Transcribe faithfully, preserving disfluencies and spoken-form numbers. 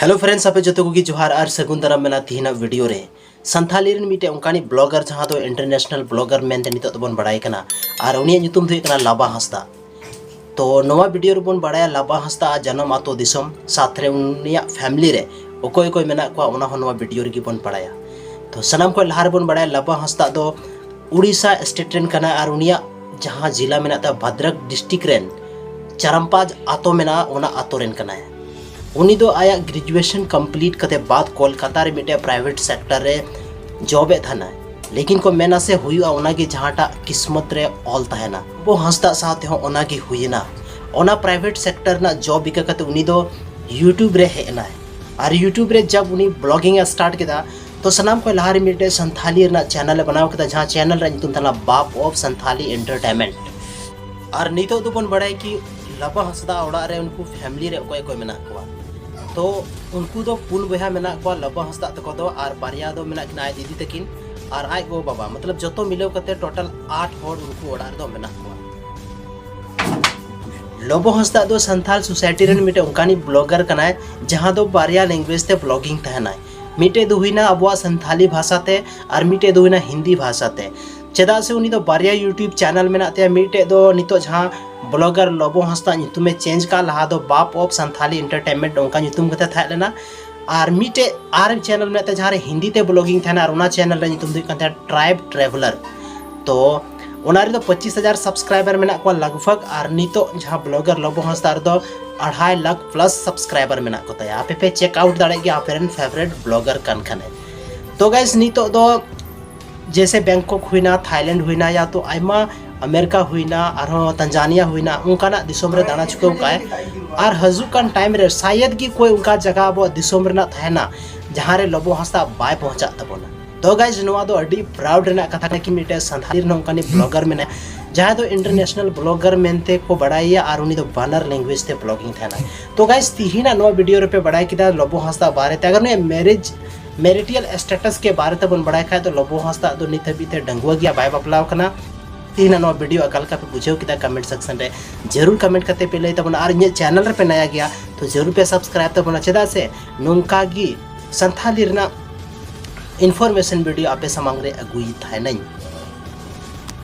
Hello friends, ᱟᱯᱮ ᱡᱚᱛᱚ ᱠᱚᱜᱮ ᱡᱚᱦᱟᱨ ᱟᱨ ᱥᱟᱹᱜᱩᱱ ᱫᱟᱨᱟᱢ ᱢᱮᱱᱟᱜᱼᱟ ᱛᱤᱦᱤᱧᱟᱜ ᱵᱷᱤᱰᱤᱭᱳ ᱨᱮ᱾ ᱥᱟᱱᱛᱷᱟᱞᱤ ᱨᱮᱱ ᱢᱤᱫᱴᱮᱱ ᱚᱱᱠᱟᱱᱤᱡ ᱵᱞᱚᱜᱟᱨ, ᱡᱟᱦᱟᱸ ᱫᱚ ᱤᱱᱴᱟᱨᱱᱮᱥᱱᱟᱞ ᱵᱞᱚᱜᱟᱨ ᱢᱮᱱᱛᱮ ᱱᱤᱛᱚᱜ ᱫᱚᱵᱚᱱ ᱵᱟᱲᱟᱭ ᱠᱟᱱᱟ, ᱟᱨ ᱩᱱᱤᱭᱟᱜ ᱧᱩᱛᱩᱢ ᱫᱚ ᱦᱩᱭᱩᱜ ᱠᱟᱱᱟ ᱞᱟᱵᱟ ᱦᱟᱸᱥᱫᱟ᱾ ᱛᱚ ᱱᱚᱣᱟ ᱵᱷᱤᱰᱤᱭᱳ ᱨᱮᱵᱚᱱ ᱵᱟᱲᱟᱭᱟ ᱞᱟᱵᱟ ᱦᱟᱸᱥᱫᱟ ᱟᱜ ᱡᱟᱱᱟᱢ ᱟᱛᱳ ᱫᱤᱥᱚᱢ, ᱥᱟᱶᱛᱮ ᱨᱮ ᱩᱱᱤᱭᱟᱜ ᱯᱷᱮᱢᱤᱞᱤ ᱨᱮ ᱚᱠᱚᱭ ᱚᱠᱚᱭ ᱢᱮᱱᱟᱜ ᱠᱚᱣᱟ, ᱚᱱᱟ ᱦᱚᱸ ᱱᱚᱣᱟ ᱵᱷᱤᱰᱤᱭᱳ ᱨᱮᱜᱮ ᱵᱚᱱ ᱵᱟᱲᱟᱭᱟ᱾ ᱛᱚ ᱥᱟᱱᱟᱢ ᱠᱷᱚᱱ ᱞᱟᱦᱟ ᱨᱮᱵᱚᱱ ᱵᱟᱲᱟᱭᱟ ᱞᱟᱵᱟ ᱦᱟᱸᱥᱫᱟ ᱫᱚ ᱩᱲᱤᱥᱥᱟ ᱥᱴᱮᱴ ᱨᱮᱱ ᱠᱟᱱᱟᱭ, ᱟᱨ ᱩᱱᱤᱭᱟᱜ ᱡᱟᱦᱟᱸ ᱡᱮᱞᱟ ᱢᱮᱱᱟᱜ ᱛᱟᱭᱟ ᱵᱷᱟᱫᱨᱚᱠ ᱰᱤᱥᱴᱨᱤᱠᱴ ᱨᱮᱱ ᱪᱟᱨᱟᱢᱯᱟᱡᱽ ᱟᱛᱳ ᱢᱮᱱᱟᱜᱼᱟ, ᱚᱱᱟ ᱟᱛᱳ ᱨᱮᱱ ᱠᱟᱱᱟᱭ᱾ ᱩᱱᱤ ᱫᱚ ᱟᱭᱟᱜ ᱜᱨᱮᱡᱩᱭᱮᱥᱚᱱ ᱠᱚᱢᱯᱞᱤᱴ ᱠᱟᱛᱮ ᱵᱟᱫ ᱠᱳᱞᱠᱟᱛᱟ ᱨᱮ ᱢᱤᱫᱴᱮᱱ ᱯᱨᱟᱭᱵᱷᱮᱴ ᱥᱮᱠᱴᱚᱨ ᱨᱮ ᱡᱚᱵ ᱮᱫ ᱛᱟᱦᱮᱱᱟᱭ, ᱞᱮᱠᱤᱱ ᱠᱚ ᱢᱮᱱᱟ ᱥᱮ ᱦᱩᱭᱩᱜᱼᱟ ᱚᱱᱟᱜᱮ ᱡᱟᱦᱟᱸᱴᱟᱜ ᱠᱤᱥᱢᱚᱛ ᱨᱮ ᱚᱞ ᱛᱟᱦᱮᱱᱟ᱾ ᱟᱵᱚ ᱦᱟᱸᱥᱫᱟ ᱥᱟᱶ ᱛᱮᱦᱚᱸ ᱚᱱᱟᱜᱮ ᱦᱩᱭᱮᱱᱟ᱾ ᱚᱱᱟ ᱯᱨᱟᱭᱵᱷᱮᱴ ᱥᱮᱠᱴᱚᱨ ᱨᱮᱱᱟᱜ ᱡᱚᱵ ᱤᱠᱟᱹ ᱠᱟᱛᱮ ᱩᱱᱤ ᱫᱚ ᱭᱩᱴᱩᱵᱽ ᱨᱮ ᱦᱮᱡ ᱮᱱᱟᱭ, ᱟᱨ ᱭᱩᱴᱩᱵᱽ ᱨᱮ ᱡᱟᱵ ᱩᱱᱤ ᱵᱞᱚᱜᱤᱝ ᱮ ᱥᱴᱟᱨᱴ ᱠᱮᱫᱟ, ᱛᱚ ᱥᱟᱱᱟᱢ ᱠᱷᱚᱱ ᱞᱟᱦᱟ ᱨᱮ ᱢᱤᱫᱴᱮᱡ ᱥᱟᱱᱛᱷᱟᱞᱤ ᱨᱮᱱᱟᱜ ᱪᱮᱱᱮᱞ ᱮ ᱵᱮᱱᱟᱣ ᱠᱮᱫᱟ, ᱡᱟᱦᱟᱸ ᱪᱮᱱᱮᱞ ᱨᱮᱭᱟᱜ ᱧᱩᱛᱩᱢ ᱛᱟᱦᱮᱸ ᱞᱮᱱᱟ ᱵᱟᱯ ᱚᱯᱷ ᱥᱟᱱᱛᱷᱟᱞᱤ ᱮᱱᱴᱟᱨᱴᱮᱱᱢᱮᱱᱴ᱾ ᱟᱨ ᱱᱤᱛᱚᱜ ᱫᱚᱵᱚᱱ ᱵᱟᱲᱟᱭᱟ ᱠᱤ ᱞᱟᱵᱟ ᱦᱟᱸᱥᱫᱟ ᱚᱲᱟᱜ ᱨᱮ ᱩᱱᱠᱩ ᱯᱷᱮᱢᱤᱞᱤ ᱨᱮ ᱚᱠᱚᱭ ᱚᱠᱚᱭ ᱢᱮᱱᱟᱜ ᱠᱚᱣᱟ᱾ ᱛᱚ ᱩᱱᱠᱩ ᱫᱚ ᱯᱩᱱ ᱵᱚᱭᱦᱟ ᱢᱮᱱᱟᱜ ᱠᱚᱣᱟ ᱞᱟᱵᱟ ᱦᱟᱸᱥᱫᱟ ᱛᱟᱠᱚ ᱫᱚ, ᱟᱨ ᱵᱟᱨᱭᱟ ᱫᱚ ᱢᱮᱱᱟᱜ ᱠᱤᱱᱟ ᱟᱡ ᱫᱤᱫᱤ ᱛᱟᱹᱠᱤᱱ ᱟᱨ ᱟᱡ ᱜᱚ ᱵᱟᱵᱟ, ᱢᱚᱛᱞᱚᱵ ᱡᱚᱛᱚ ᱢᱤᱞᱟᱹᱣ ᱠᱟᱛᱮ ᱴᱳᱴᱟᱞ ᱟᱴ ᱦᱚᱲ ᱩᱱᱠᱩ ᱚᱲᱟᱜ ᱨᱮᱫᱚ ᱢᱮᱱᱟᱜ ᱠᱚᱣᱟ᱾ ᱞᱚᱵᱚ ᱦᱟᱸᱥᱫᱟ ᱫᱚ ᱥᱟᱱᱛᱟᱞ ᱥᱳᱥᱟᱭᱴᱤ ᱨᱮᱱ ᱢᱤᱫᱴᱮᱱ ᱚᱱᱠᱟᱱᱤᱡ ᱵᱞᱚᱜᱟᱨ ᱠᱟᱱᱟᱭ, ᱡᱟᱦᱟᱸ ᱫᱚ ᱵᱟᱨᱭᱟ ᱞᱮᱝᱜᱩᱭᱮᱡᱽ ᱛᱮ ᱵᱞᱚᱜᱤᱝ ᱛᱟᱦᱮᱱᱟᱭ᱾ ᱢᱤᱫᱴᱮᱡ ᱫᱚ ᱦᱩᱭᱱᱟ ᱟᱵᱚᱣᱟᱜ ᱥᱟᱱᱛᱷᱟᱞᱤ ᱵᱷᱟᱥᱟ ᱛᱮ, ᱟᱨ ᱢᱤᱫᱴᱮᱡ ᱫᱚ ᱦᱩᱭᱱᱟ ᱦᱤᱱᱫᱤ ᱵᱷᱟᱥᱟ ᱛᱮ᱾ ᱪᱮᱫᱟᱜ ᱥᱮ ᱩᱱᱤ ᱫᱚ ᱵᱟᱨᱭᱟ ᱭᱩᱴᱩᱵᱽ ᱪᱮᱱᱮᱞ ᱢᱮᱱᱟᱜ ᱛᱟᱭᱟ, ᱢᱤᱫᱴᱮᱡ ᱫᱚ ᱱᱤᱛᱚᱜ ᱡᱟᱦᱟᱸ ᱵᱞᱚᱜᱟᱨ ᱞᱚᱵᱚ ᱦᱟᱸᱥᱫᱟ ᱧᱩᱛᱩᱢᱮ ᱪᱮᱧᱡᱽ ᱠᱟᱜ, ᱞᱟᱦᱟ ᱫᱚ ᱵᱟᱯ ᱚᱯᱷ ᱥᱟᱱᱛᱷᱟᱞᱤ ᱮᱱᱴᱟᱨᱴᱮᱱᱢᱮᱱᱴ ᱚᱱᱠᱟ ᱧᱩᱛᱩᱢ ᱠᱟᱛᱮ ᱛᱟᱦᱮᱸ ᱞᱮᱱᱟ, ᱟᱨ ᱢᱤᱫᱴᱮᱡ ᱟᱨ ᱪᱮᱱᱮᱞ ᱢᱮᱱᱟᱜ ᱛᱟᱭᱟ ᱡᱟᱦᱟᱸ ᱨᱮ ᱦᱤᱱᱫᱤ ᱛᱮ ᱵᱞᱚᱜᱤᱝ ᱛᱟᱦᱮᱱᱟ, ᱟᱨ ᱚᱱᱟ ᱪᱮᱱᱮᱞ ᱨᱮ ᱧᱩᱛᱩᱢ ᱫᱚ ᱦᱩᱭᱩᱜ ᱠᱟᱱ ᱛᱟᱦᱮᱸᱱᱟ ᱴᱨᱟᱭᱤᱵᱽ ᱴᱨᱟᱵᱷᱮᱞᱟᱨ᱾ ᱛᱚ ᱚᱱᱟ ᱨᱮᱫᱚ ᱯᱚᱸᱪᱤᱥ ᱦᱟᱡᱟᱨ ᱥᱟᱵᱥᱠᱨᱟᱭᱵᱟᱨ ᱢᱮᱱᱟᱜ ᱠᱚᱣᱟ ᱞᱟᱜᱽ ᱵᱷᱟᱜᱽ, ᱟᱨ ᱱᱤᱛᱚᱜ ᱡᱟᱦᱟᱸ ᱵᱞᱚᱜᱟᱨ ᱞᱚᱵᱚ ᱦᱟᱸᱥᱫᱟ ᱨᱮᱫᱚ ᱟᱲᱦᱟᱭ ᱞᱟᱠᱷ ᱯᱞᱟᱥ ᱥᱟᱵᱥᱠᱨᱟᱭᱵᱟᱨ ᱢᱮᱱᱟᱜ ᱠᱚ ᱛᱟᱭᱟ᱾ ᱟᱯᱮ ᱯᱮ ᱪᱮᱠ ᱟᱣᱩᱴ ᱫᱟᱲᱮᱭᱟᱜ ᱜᱮᱭᱟ ᱟᱯᱮ ᱨᱮᱱ ᱯᱷᱮᱵᱟᱨᱮᱴ ᱵᱞᱚᱜᱟᱨ ᱠᱟᱱ ᱠᱷᱟᱱᱮ᱾ ᱛᱚ ᱜᱟᱭᱥ, ᱱᱤᱛᱚᱜ ᱫᱚ ᱡᱮᱭᱥᱮ ᱵᱮᱝᱠᱚᱠ ᱦᱩᱭᱱᱟ, ᱛᱷᱟᱭᱞᱮᱱᱰ ᱦᱩᱭᱱᱟ, ᱭᱟ ᱛᱚ ᱟᱭᱢᱟ ᱟᱢᱮᱨᱤᱠᱟ ᱦᱩᱭᱱᱟ, ᱟᱨᱦᱚᱸ ᱛᱟᱱᱡᱟᱱᱤᱭᱟ ᱦᱩᱭᱱᱟ, ᱚᱱᱠᱟᱱᱟᱜ ᱫᱤᱥᱚᱢ ᱨᱮ ᱫᱟᱬᱟ ᱪᱩᱠᱟᱹᱣ ᱠᱟᱜᱼᱟᱭ᱾ ᱟᱨ ᱦᱤᱡᱩᱜ ᱠᱟᱱ ᱴᱟᱭᱤᱢ ᱨᱮ ᱥᱟᱭᱮᱫ ᱜᱮ ᱠᱚᱭ ᱚᱱᱠᱟ ᱡᱟᱭᱜᱟ ᱟᱵᱚᱣᱟᱜ ᱫᱤᱥᱚᱢ ᱨᱮᱱᱟᱜ ᱛᱟᱦᱮᱱᱟ, ᱡᱟᱦᱟᱸ ᱨᱮ ᱞᱚᱵᱚ ᱦᱟᱸᱥᱫᱟ ᱵᱟᱭ ᱯᱚᱦᱚᱸᱪᱟᱜ ᱛᱟᱵᱚᱱᱟ᱾ ᱛᱚ ᱜᱟᱭᱡ, ᱱᱚᱣᱟ ᱫᱚ ᱟᱹᱰᱤ ᱯᱨᱟᱩᱰ ᱨᱮᱱᱟᱜ ᱠᱟᱛᱷᱟ ᱠᱟᱱᱟ ᱠᱤ ᱢᱤᱫᱴᱮᱱ ᱥᱟᱱᱛᱟᱲᱤ ᱨᱮᱱ ᱚᱱᱠᱟᱱᱤᱡ ᱵᱞᱚᱜᱟᱨ ᱢᱮᱱᱟᱭᱟ, ᱡᱟᱦᱟᱸᱭ ᱫᱚ ᱤᱱᱴᱟᱨᱱᱮᱥᱱᱟᱞ ᱵᱞᱚᱜᱟᱨ ᱢᱮᱱᱛᱮ ᱠᱚ ᱵᱟᱲᱟᱭᱮᱭᱟ, ᱟᱨ ᱩᱱᱤ ᱫᱚ ᱵᱟᱱᱟᱨ ᱞᱮᱝᱜᱩᱭᱮᱡᱽ ᱛᱮ ᱵᱞᱚᱜᱤᱝ ᱛᱟᱦᱮᱱᱟ᱾ ᱛᱚ ᱜᱟᱭᱡ, ᱛᱤᱦᱤᱧᱟᱜ ᱱᱚᱣᱟ ᱵᱷᱤᱰᱤᱭᱳ ᱨᱮᱯᱮ ᱵᱟᱲᱟᱭ ᱠᱮᱫᱟ ᱞᱚᱵᱚ ᱦᱟᱸᱥᱫᱟ ᱵᱟᱨᱮᱛᱮ᱾ ᱟᱜᱟᱨ ᱱᱩᱭᱟᱜ ᱢᱮᱨᱮᱡᱽ ᱢᱮᱨᱤᱴᱤᱭᱟᱞ ᱥᱴᱮᱴᱟᱥ ᱠᱮ ᱵᱟᱨᱮ ᱛᱮᱵᱚᱱ ᱵᱟᱲᱟᱭ ᱠᱷᱟᱡ ᱫᱚ ᱞᱚᱵᱚ ᱦᱟᱸᱥᱫᱟ ᱫᱚ ᱱᱤᱛ ᱦᱟᱹᱵᱤᱡ ᱛᱮ ᱰᱟᱺᱜᱩᱣᱟᱹ ᱜᱮᱭᱟ, ᱵᱟᱭ ᱵᱟᱯᱞᱟᱣ ᱠᱟᱱᱟ᱾ ᱛᱤᱦᱤᱧᱟᱜ ᱱᱚᱣᱟ ᱵᱷᱤᱰᱤᱭᱳ ᱚᱠᱟ ᱞᱮᱠᱟ ᱯᱮ ᱵᱩᱡᱷᱟᱹᱣ ᱠᱮᱫᱟ, ᱠᱚᱢᱮᱱᱴ ᱥᱮᱠᱥᱚᱱ ᱨᱮ ᱡᱟᱹᱨᱩᱲ ᱠᱚᱢᱮᱱᱴ ᱠᱟᱛᱮ ᱯᱮ ᱞᱟᱹᱭ ᱛᱟᱵᱚᱱᱟ᱾ ᱟᱨ ᱤᱧᱟᱹᱜ ᱪᱮᱱᱮᱞ ᱨᱮᱯᱮ ᱱᱟᱭᱟ ᱜᱮᱭᱟ, ᱡᱟᱹᱨᱩᱲ ᱯᱮ subscribe ᱛᱟᱵᱚᱱᱟ, ᱪᱮᱫᱟᱜ ᱥᱮ ᱱᱚᱝᱠᱟ ᱜᱮ ᱥᱟᱱᱛᱷᱟᱞᱤ ᱨᱮᱱᱟᱜ information video ᱟᱯᱮ ᱥᱟᱢᱟᱝ ᱨᱮ ᱟᱹᱜᱩᱭ ᱛᱟᱦᱮᱱᱟᱹᱧ᱾